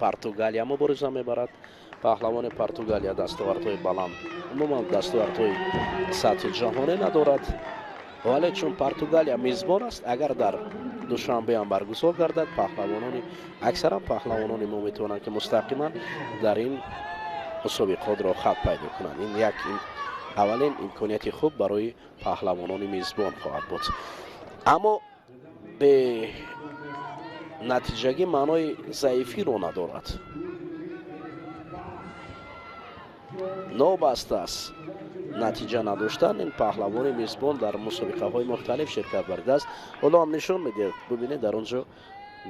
Португалия мубориза мебарад. Паҳлавони Португалия дастовардҳои баланд, умуман дастовардҳои сатҳи ҷаҳонӣ надорад, вале чун Португалия мизбон аст, агар дар Душанбе ҳам баргузор гардад, паҳлавонони аксаран паҳлавонони мо метавонанд, ки мустақиман дар ин мусобиқот роҳхат пайдо кунанд. Ин як аввалин имконияти хуб барои паҳлавонони мизбон хоҳад буд. Аммо бе натиҷагӣ маънои заифиро надорад. Нобаста аст натиҷа надоштан, ин паҳлавони мизбон дар мусобиқаҳои мухталиф ширкат варзидааст. Ҳоло ҳам нишон медиҳад, бубинед, дар он ҷо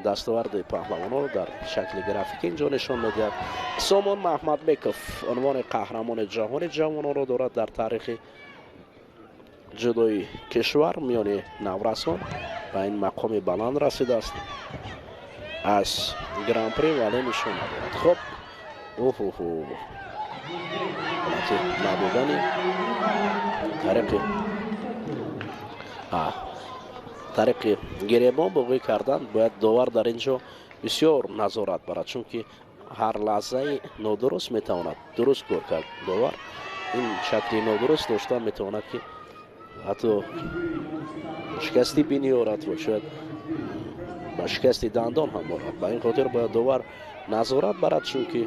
дастоварди паҳлавонро дар шакли графикӣ инҷо нишон медиҳад. Сомон Маҳмадбеков унвони қаҳрамони ҷаҳони ҷавононро дорад дар таърихи ҷудои кишвар миёни наврасон ба ин мақоми баланд расидааст. Аз гран-при вале нишон надорад. Хуб, оҳоҳо, ҳолати надодани тариқи гиребон боғӣ кардан, бояд довар дар ин ҷо бисёр назорат барад, чунки ҳар лаҳзаи нодуруст метавонад дуруст кор кард довар. Ин шакли нодуруст доштан метавонад, ки ҳатто шикасти бинӣ орад ва шояд ба шикасти дандон ҳам орад. Ба ин хотир бояд довар назорат барад, чунки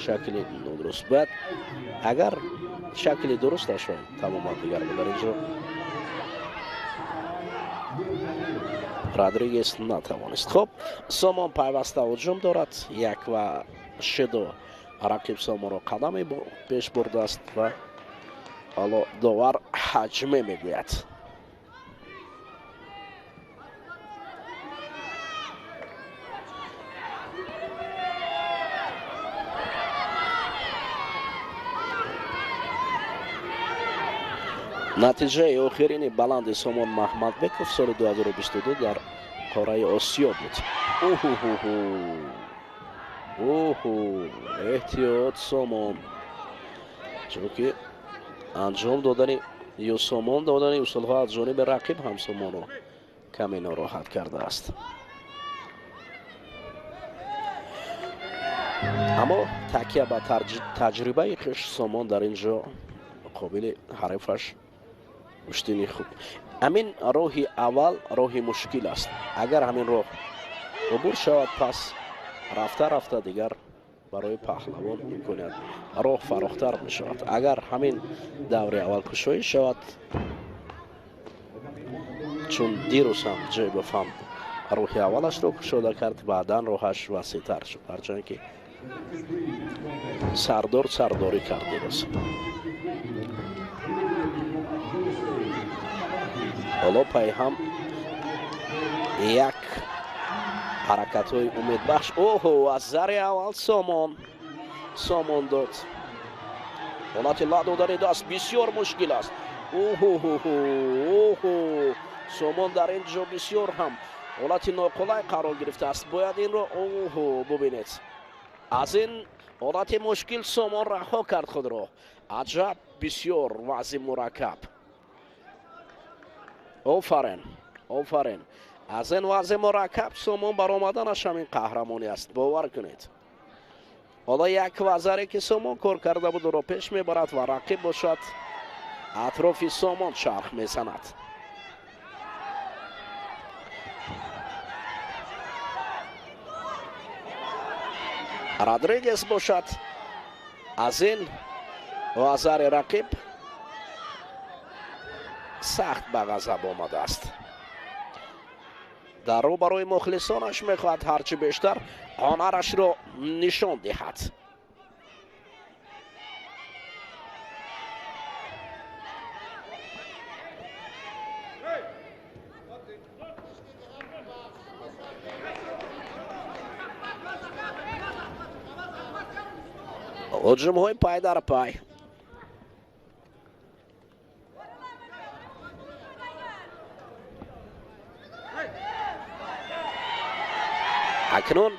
шакли нодуруст бояд, агар шакли дурусташ тамоман дигар буд. Дар ин ҷо Родригес натавонист. Хуб, Сомон пайваста ҳуҷум дорад, як ва шидо рақиб Сомонро қадаме пеш бурдааст ва ҳоло довар ҳаҷме мегӯяд. Натиҷаи охирини баланди Сомон Маҳмадбеков соли 2022 дар қораи Осиё буд. Оҳуҳуҳу, оҳу, эҳтиёт Сомон, чунки анҷом додани ё сомон додани усулҳо аз ҷониби рақиб ҳам Сомонро каме нороҳат кардааст. Аммо такя ба таҷрибаи хеш Сомон дар ин ҷо муқобили ҳарифаш гӯштини хуб. Ҳамин роҳи аввал роҳи мушкил аст. Агар ҳамин роҳ убур шавад, пас рафта рафта дигар барои паҳлавон имконият роҳ фарохтар мешавад. Агар ҳамин даври аввал кушоӣ шавад, чун дирӯз ҳам Ҷайбов ҳам роҳи аввалашро кушода кард, баъдан роҳаш васеътар шуд, ҳарчанд ки сардор сардорӣ кард дирӯз. Ҳоло пайҳам як ҳаракатҳои умедбахш. Оҳо, аз зари аввал Сомон дод. Ҳолати ла додани даст бисёр мушкил аст. Оҳоҳо, оҳо, Сомон дар ин ҷо бисёр ҳам ҳолати ноқулай қарор гирифтааст. Бояд инро оҳо бубинед. Аз ин ҳолати мушкил Сомон раҳо кард худро. Аҷаб, бисёр вазъи мураккаб. Офарин, офарин. Аз ин вазъи мураккаб Сомон баромаданаш ҳамин қаҳрамонӣ аст, бовар кунед. Ҳоло як вазаре ки Сомон кор карда буд, ӯро пеш мебарад ва рақиб бошад атрофи Сомон чарх мезанад. Родригес бошад аз ин вазари рақиб сахт ба ғазаб омадааст. Дар рӯ барои мухлисонаш мехоҳад ҳарчи бештар ҳунарашро нишон диҳад. Ҳуҷумҳои пай дар пай. Акнун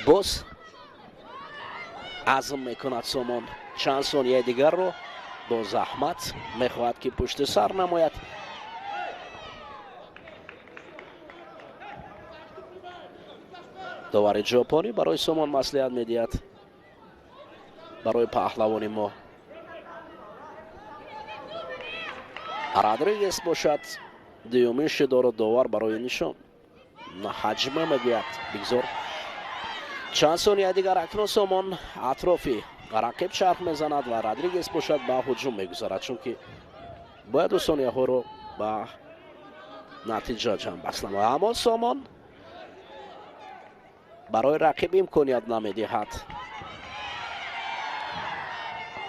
боз азм мекунад Сомон. Чанд сонияи дигарро бо заҳмат мехоҳад, ки пушти сар намояд. Довари ҷопонӣ барои Сомон маслиҳат медиҳад, барои паҳлавони мо. Родригес бошад дуюмин шидоро довар барои нишон ҳаҷма мегӯяд, бигзор чанд сония дигар. Акнун Сомон атрофи рақиб чарх мезанад ва Родригес бошад ба ҳуҷум мегузарад, чунки бояд ӯ сонияҳоро ба натиҷа ҷамъбаст намояд. Аммо Сомон барои рақиб имконият намедиҳад.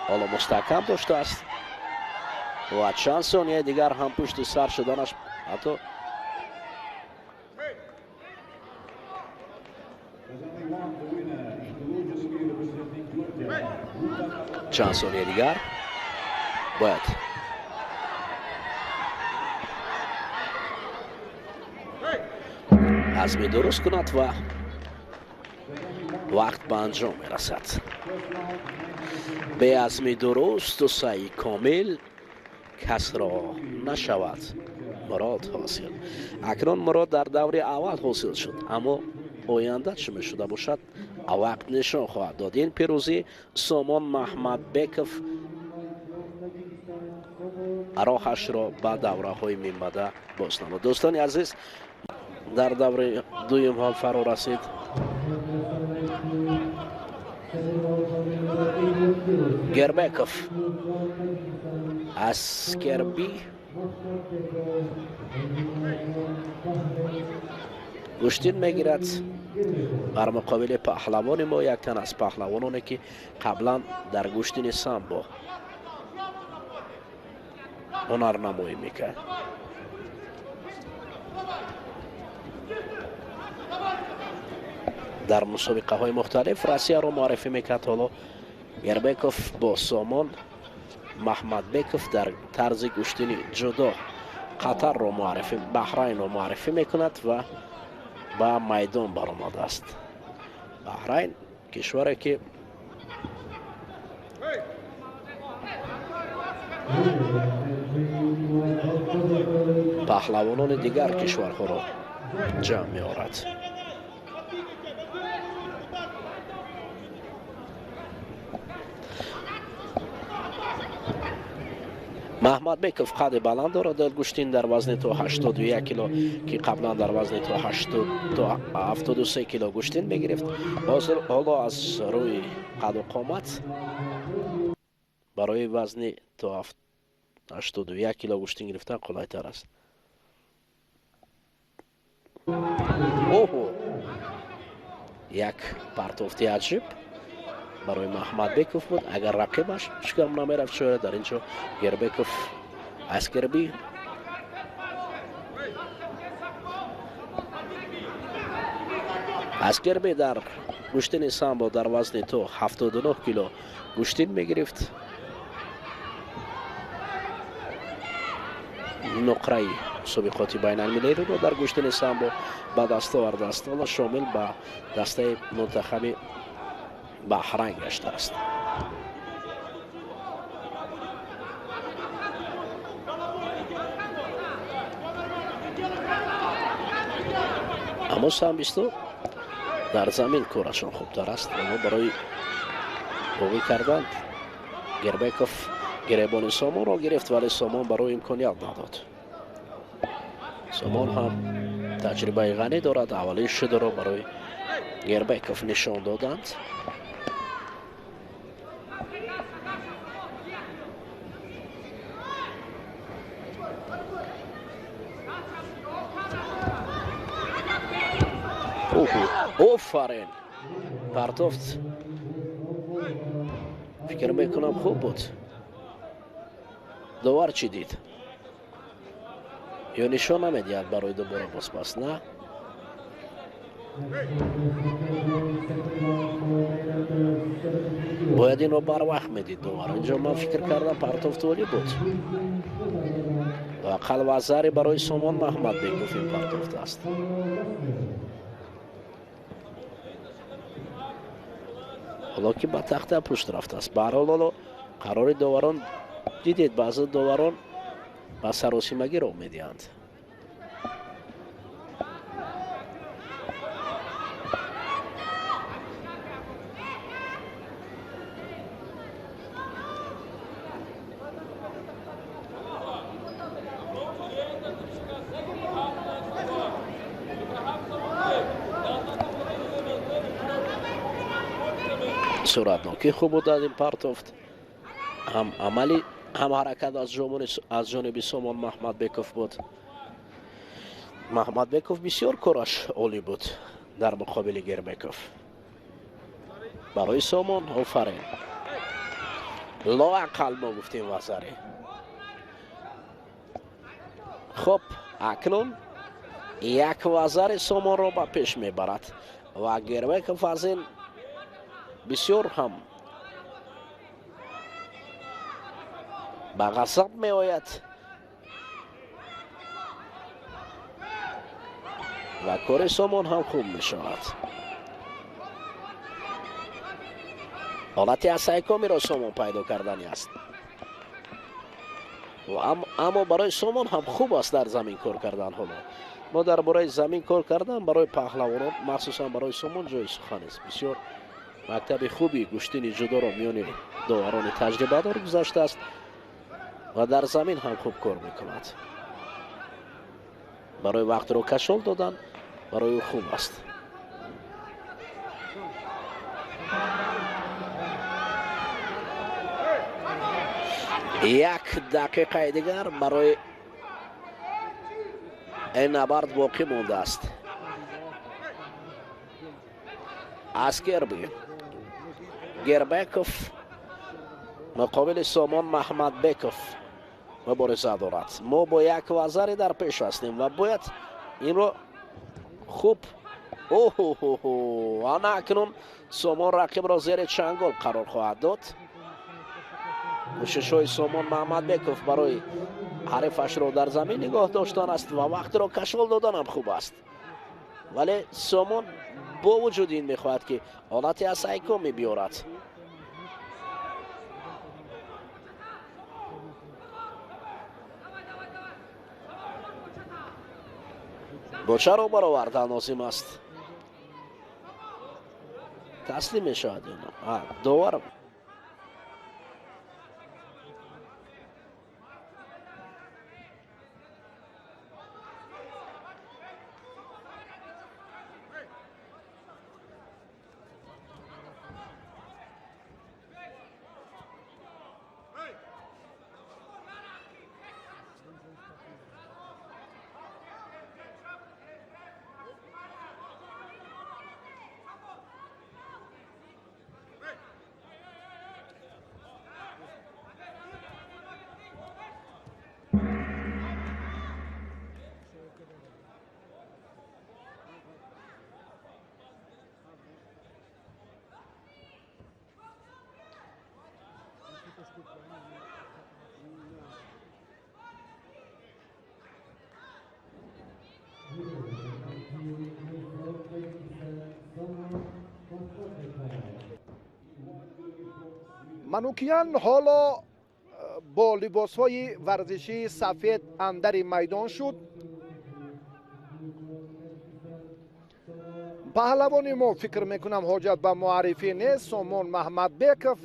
Ҳоло мустаҳкам доштааст ва чанд сонияи дигар ҳам пушти сар шуданаш ҳатто чанд сонияи дигар бояд азми дуруст кунад ва вақт ба анҷом мерасад. Беазми дурусту саъи комил касро нашавад мурод ҳосил. Акнун мурод дар даври аввал ҳосил шуд, аммо оянда чӣ мешуда бошад, вақт нишон хоҳад дод. Ин пирӯзӣ Сомон Маҳмадбеков роҳашро ба давраҳои минбаъда боз намуд. Дӯстони азиз, дар даври дуюм ҳам фаро расид. Гербеков Аскерби гӯштин мегирад бар муқобили паҳлавони мо, як тан аз паҳлавононе ки қаблан дар гӯштини самбо ҳунарнамоӣ мекард. Дар мусобиқаҳои мухталиф Россияро муаррифӣ мекард. Ҳоло Гербеков бо Сомон Маҳмадбеков дар тарзи гӯштини ҷудо Қатарро муаррифӣ, Баҳрайнро муаррифӣ мекунад ва ба майдон баромадааст. Баҳрайн кишваре ки паҳлавонони дигар кишварҳоро ҷамъ меорад. Маҳмадбеков қади баланд дорад дар гӯштин дар вазни то 81 кило, ки қаблан дар вазни то 73 кило гӯштин мегирифт. Ҳоло аз рӯи қаду қомат барои вазни то 81 кило гӯштин гирифтан қулайтар аст. Оҳо, як партофти аҷиб барои Маҳмадбеков буд. Агар рақибаш шикам намерафт, шояд дар ин ҷо Гербеков Аскерби дар гӯштини самбо дар вазни то 79 кило гӯштин мегирифт. Нуқраи мусобиқоти байналмилалиро дар гӯштини самбо ба даст овардааст. Ҳоло шомил ба дастаи мунтахаби Баҳрайн гаштааст. Аммо самбисту дар замин корашон хубтар аст. Онҳо барои боғӣ кардан Гербеков гиребони Сомонро гирифт, вале Сомон барои имконият надод. Сомон ҳам таҷрибаи ғанӣ дорад. Аввалин шидоро барои Гербеков нишон доданд. Офарин, партофт фикр мекунам хуб буд. Довар чӣ дид? Ё нишон намедиҳад барои дубора бозпас? На, бояд инро барвақт медид довар. Инҷо ман фикр кардам партофт олӣ буд. Ақал вазаре барои Сомон Маҳмадбеков ин партофт аст. Ҳоло ки ба тахта пушт рафтааст. Баҳрҳол ҳоло қарори доварон дидед, баъзе доварон ба саросимагӣ роҳ медиҳанд. Суратнокӣ хуб буд аз ин партофт, ҳам амалӣ, ҳам ҳаракат аз ҷониби Сомон Маҳмадбеков буд. Маҳмадбеков бисёр кораш олӣ буд дар муқобили Гербеков. Барои Сомон офарин. Лоақал мо гуфтем вазаре. Хуб, акнун як вазари Сомонро ба пеш мебарад ва Гербеков аз ин бисёр ҳам ба ғазаб меояд ва кори Сомон ҳам хуб мешавад. Ҳолати асайкомиро Сомон пайдо кардани аст, аммо барои Сомон ҳам хуб аст дар замин кор кардан. Ҳоло мо дар бораи замин кор кардан барои паҳлавонон, махсусан барои Сомон ҷои сухан аст. Бисёр мактаби хуби гӯштини ҷудоро миёни доварони таҷрибадор гузаштааст ва дар замин ҳам хуб кор мекунад. Барои вақтро кашол додан барои ӯ хуб аст. Як дақиқаи дигар барои ин набард боқӣ мондааст. Аскерби Гербеков муқобили Сомон Маҳмадбеков мубориза дорад. Мо бо як вазаре дар пеш ҳастем ва бояд инро хуб. Оҳоҳо, ана акнун Сомон рақибро зери чангол қарор хоҳад дод. Кӯшишҳои Сомон Маҳмадбеков барои ҳарифашро дар замин нигоҳ доштан аст ва вақтро кашол додан ҳам хуб аст, вале Сомон бо вуҷуди ин мехоҳад ки ҳолати асайко мебиёрад. Бо чаро баровардан лозим аст? Таслим мешавад ё на? Довар Манукян ҳоло бо либосҳои варзишии сафед андари майдон шуд. Паҳлавони мо, фикр мекунам, ҳоҷат ба муаррифӣ нест. Сомон Маҳмадбеков,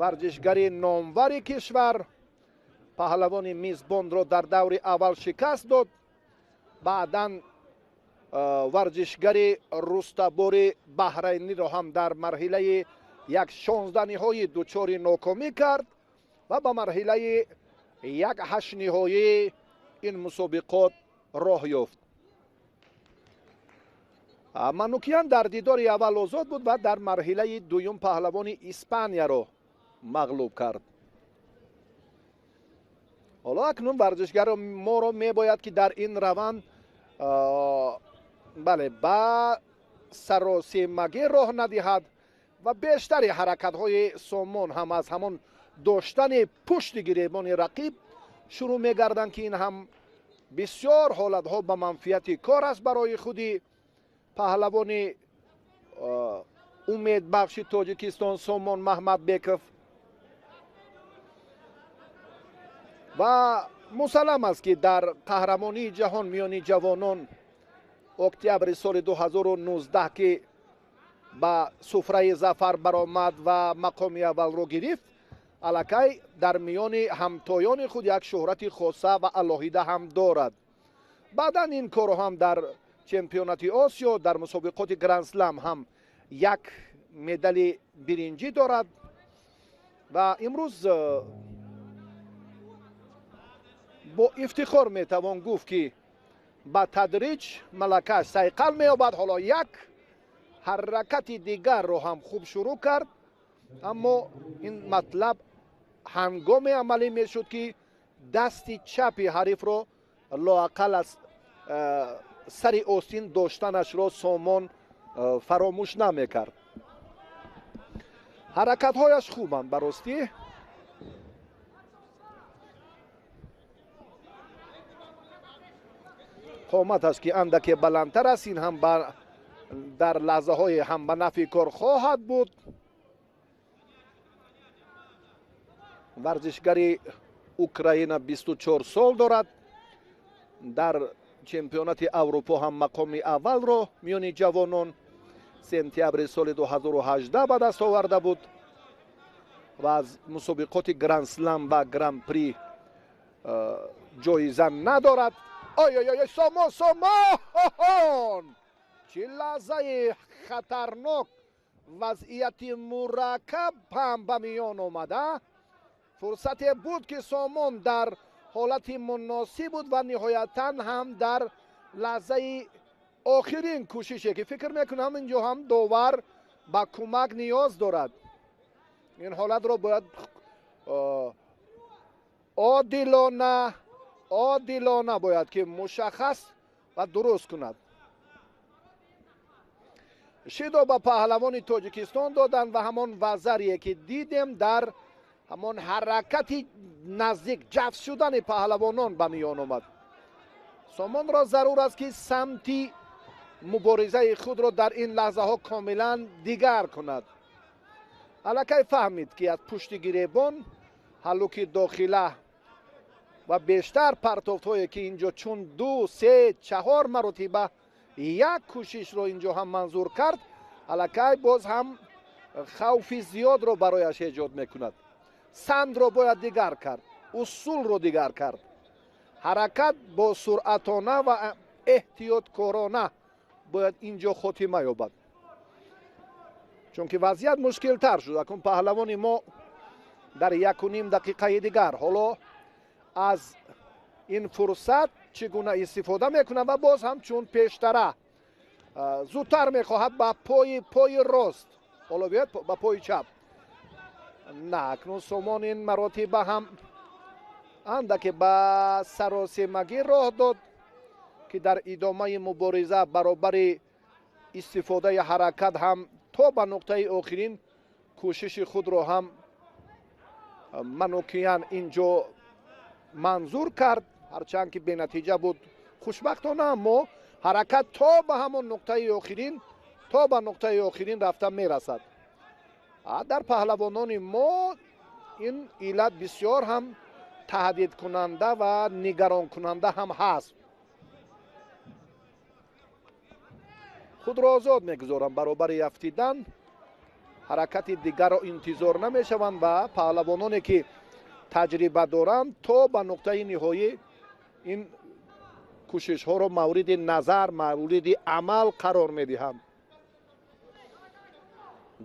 варзишгари номвари кишвар, паҳлавони мизбонро дар даври аввал шикаст дод. Баъдан варзишгари рустабори баҳрайниро ҳам дар марҳилаи як шонздаҳниҳоӣ дучори нокомӣ кард ва ба марҳилаи як ҳаштниҳоӣ ин мусобиқот роҳ ёфт. Манукян дар дидори аввал озод буд ва дар марҳилаи дуюм паҳлавони Испанияро мағлуб кард. Ҳоло акнун варзишгаро моро мебояд ки дар ин раванд бале ба саросемагӣ роҳ надиҳад ва бештари ҳаракатҳои Сомон ҳам аз ҳамон доштани пушти гиребони рақиб шурӯъ мегарданд, ки ин ҳам бисёр ҳолатҳо ба манфиати кор аст барои худи паҳлавони умедбахши Тоҷикистон Сомон Маҳмадбеков. Ва мусаллам аст, ки дар қаҳрамонии ҷаҳон миёни ҷавонон октябри соли 2019 ки ба суфраи зафар баромад ва мақоми аввалро гирифт, аллакай дар миёни ҳамтоёни худ як шӯҳрати хоса ва алоҳида ҳам дорад. Баъдан ин корро ҳам дар чемпионати Осиё, дар мусобиқоти Гранд Слам ҳам як Медали биринҷӣ дорад ва имрӯз бо ифтихор метавон гуфт, ки ба тадриҷ малакааш сайқал меёбад. Ҳоло як ҳаракати дигарро ҳам хуб шурӯъ кард, аммо ин матлаб ҳангоме амалӣ мешуд, ки дасти чапи ҳарифро лоақал аз сари остин доштанашро Сомон фаромӯш намекард. Ҳаракатҳояш хубанд ба ростӣ. Қоматаш ки андаке баландтар аст, ин ҳам дар лаҳзаҳои ҳам ба нафъи кор хоҳад буд. Варзишгари Украина 24 сол дорад. Дар чемпионати Аврупо ҳам мақоми аввалро миёни ҷавонон сентябри соли 2018 ба даст оварда буд ва аз мусобиқоти Гранд-слам ва Гран-при ҷоиза надорад. Ой, ой, ой, Сомон, Сомон! Чӣ лаҳзаи хатарнок, вазъияти мураккаб ҳам ба миён омада. Фурсате буд, ки Сомон дар ҳолати муносиб буд ва ниҳоятан ҳам дар лаҳзаи охирин кӯшише, ки фикр мекунам, инҷо ҳам довар ба кӯмак ниёз дорад. Ин ҳолатро бояд одилона бояд ки мушаххас ва дуруст кунад. Шидо ба паҳлавони Тоҷикистон доданд ва ҳамон вазарие, ки дидем, дар ҳамон ҳаракати наздик ҷафт шудани паҳлавонон ба миён омад. Сомонро зарур аст, ки самти муборизаи худро дар ин лаҳзаҳо комилан дигар кунад. Аллакай фаҳмид, ки аз пушти гиребон ҳаллуки дохила ва бештар партофтҳое, ки инҷо чун ду, се, чаҳор маротиба як кӯшишро инҷо ҳам манзур кард, аллакай боз ҳам хавфи зиёдро барояш эҷод мекунад. Самтро бояд дигар кард, усулро дигар кард. Ҳаракат бо суръатона ва эҳтиёткорона бояд инҷо хотима ёбад, чунки вазъият мушкилтар шуд. Акун паҳлавони мо дар 1,5 дақиқаи дигар ҳоло аз ин фурсат чӣ гуна истифода мекунад ва боз ҳам чун пештара зудтар мехоҳад ба пои рост, ҳоло биёд ба пои чап. На, акнун Сомон ин маротиба ҳам андаке ба саросемагӣ роҳ дод, ки дар идомаи мубориза баробари истифодаи ҳаракат ҳам то ба нуқтаи охирин кӯшиши худро ҳам Манукиян инҷо манзур кард, ҳарчанд ки бенатиҷа буд. Хушбахтона, аммо ҳаракат то ба ҳамон нуқтаи охирин, то ба нуқтаи охирин рафта мерасад. Дар паҳлавонони мо ин иллат бисёр ҳам таҳдидкунанда ва нигаронкунанда ҳам ҳаст. Худро озод мегузорам баробари афтидан, ҳаракати дигарро интизор намешаванд ва паҳлавононе, ки таҷриба доранд, то ба нуқтаи ниҳоӣ ин кӯшишҳоро мавриди назар, мавриди амал қарор медиҳанд.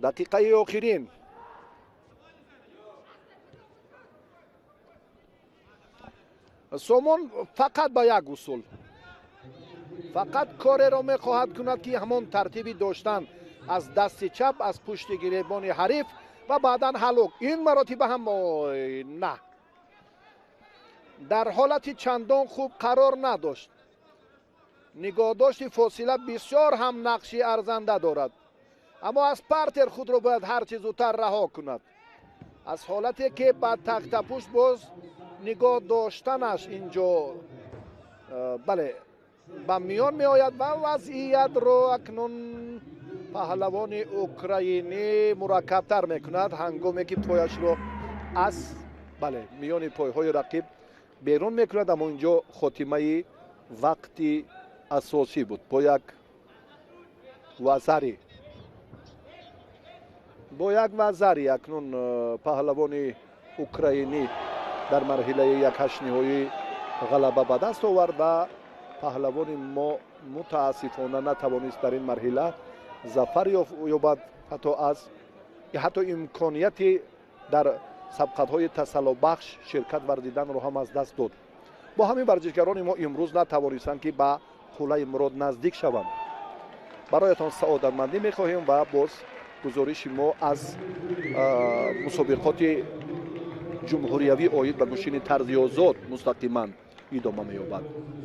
Дақиқаи охирин. Сомон фақат ба як усул, фақат кореро мехоҳад кунад, ки ҳамон тартиби доштан аз дасти чап аз пушти гиребони ҳариф ва баъдан ҳалок. Ин маротиба ҳам на, дар ҳолати чандон хуб қарор надошт. Нигоҳдошти фосила бисёр ҳам нақши арзанда дорад, аммо аз партер худро бояд ҳарчи зудтар раҳо кунад. Аз ҳолате, ки ба тахтапушт боз нигоҳ доштанаш инҷо, бале, ба миён меояд ва вазъиятро акнун паҳлавони украинӣ мураккабтар мекунад, ҳангоме ки пояшро аз, бале, миёни пойҳои рақиб берун мекунад. Аммо инҷо хотимаи вақти асосӣ буд бо як вазари. Акнун паҳлавони украинӣ дар марҳилаи якҳаштниҳоӣ ғалаба ба даст овард ва паҳлавони мо мутаассифона натавонист дар ин марҳила зафар ёбад. Ҳатто имконияти дар сабқатҳои тасаллобахш ширкат варзиданро ҳам аз даст дод. Бо ҳамин варзишгарони мо имрӯз натавонистанд, ки ба қуллаи мурод наздик шаванд. Бароятон саодатмандӣ мехоҳем ва боз гузориши мо аз мусобиқоти ҷумҳуриявӣ оид ба гӯштини тарзи озод мустақиман идома меёбад.